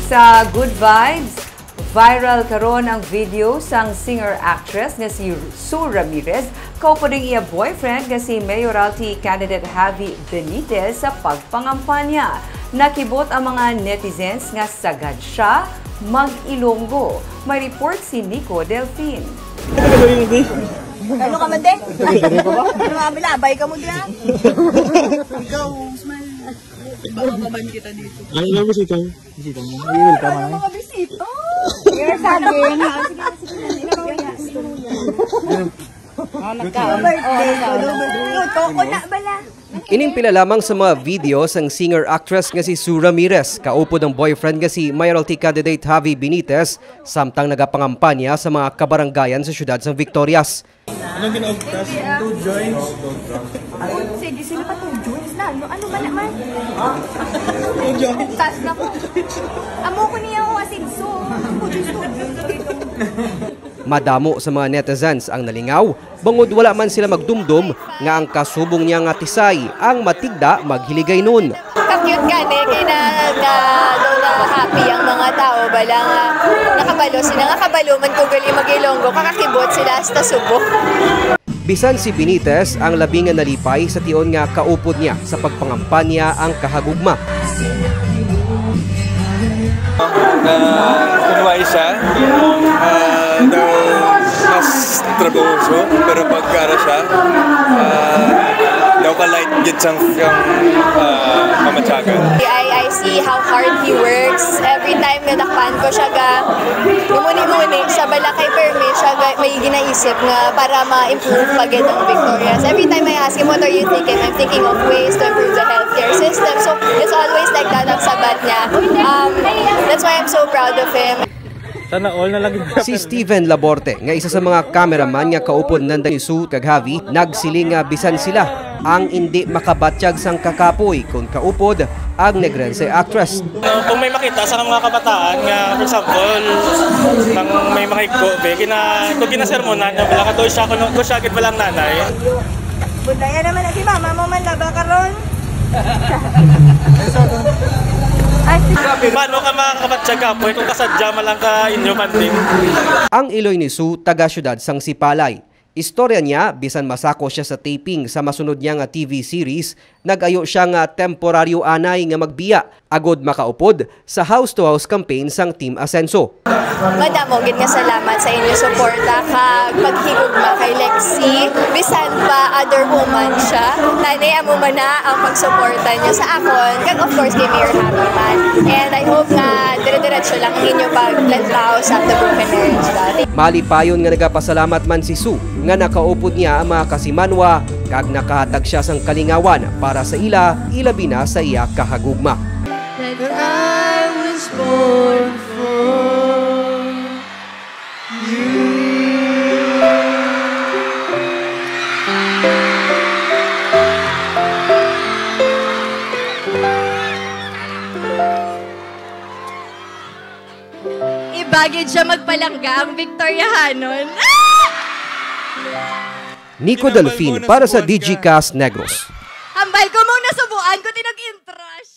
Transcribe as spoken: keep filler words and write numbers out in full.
Sa Good Vibes, viral karon ang video sang singer-actress nga si Sue Ramirez kaupod ang iya boyfriend nga si Mayoralty candidate Javi Benitez sa pagpangampanya. Nakibot ang mga netizens nga sagad siya mag-Ilonggo. May report si Nico Delfin. Ano ka man, te? Ano nga, bilabay ka mo dyan? Ikaw, smile. Baka maban kita dito. Ano lang mo si Tom? Bisita mo. Iwil ka man. Mga bisita. You're saging. Oh, nagkaon. Luto ko na bala. Ining pila lamang sa mga video sang singer-actress nga si Sue Ramirez kaupod ang boyfriend nga si Mayoralty candidate Javi Benitez samtang nagapangampanya sa mga kabarangayan sa siyudad sang Victorias. Anong ginaugtas? Two joints? Sige, sino pa two joints na? Ano, ano ba naman? Two joints? Tas na po. Amo ko niya ako asigso. Two joints, two joints. Madamo sa mga netizens ang nalingaw bangod wala man sila magdumdom nga ang kasubong niya nga Tisay ang matigda maghiligaynon. Ka-cute gani kay na, na, daw na happy ang mga tao bala nga nakabalo sila nga kabalo man ko gali mag-Ilonggo kakakibot sila hasta subok. Bisan si Benitez ang labi nga nalipay sa tion nga kaupod niya sa pagpangampanya ang kahagugma. Na kunway siya, ah, daw mas trabahoso, pero pagkara siya, ah, daw ka-light gid sang, sang, ah, kamatyagan. I, I see how hard he works. Every time nadakpan ko siya ga gumuni-guni sa balakay permi siya ga may ginaisip nga para ma-improve pa gid ang Victorias. Every time I ask him, "What are you thinking?" "I'm thinking of ways to improve the healthcare system." So, it's always like that ang sabat niya. Um, that's why I'm so proud of him. Sana all na lagi. Si Steven Laborte, nga isa sa mga cameraman nga kaupod nanda ni Sue kag Javi, nagsiling nga bisan sila ang indi makabatyag sang kakapoy kon kaupod ang Negrense actress. Kung may makita sa mga kabataan nga, for example, nang may mga igko, be, gina, kung ginasermonan niya, wala ka to siya, kung, kung siya gid walang nanay. Budaya naman na si mama mo man laba karon. Paano ka makakabatyag kapoy kung kasadya man lang ka inyo banding? Ang iloy ni Sue taga siyudad sang Sipalay. Istorya niya, bisan masako siya sa taping sa masunod niya nga T V series, nag-ayo siya nga temporaryo anay nga magbiya agod makaupod sa house-to-house campaign sang Team Asenso. Madamo gid nga salamat sa inyo suporta kag paghigugma kay Lexi, bisan pa other woman siya. Tani amo man na ang pagsuporta niyo sa akon, kag of course kay Mayor Javi man. And I hope nga dire-diretso lang ang inyo paglantaw sa The Broken Marriage Law. Malipayon nga nagapasalamat man si Sue nga nakaupod niya ang mga kasimanwa kag nakahatag siya sang kalingawan para sa ila, ilabi na sa iya kahagugma. That I was born for you. Ibagid siya magpalangga ang Victoriahanon. Ah! Nico Delfin para sa Digicast Negros.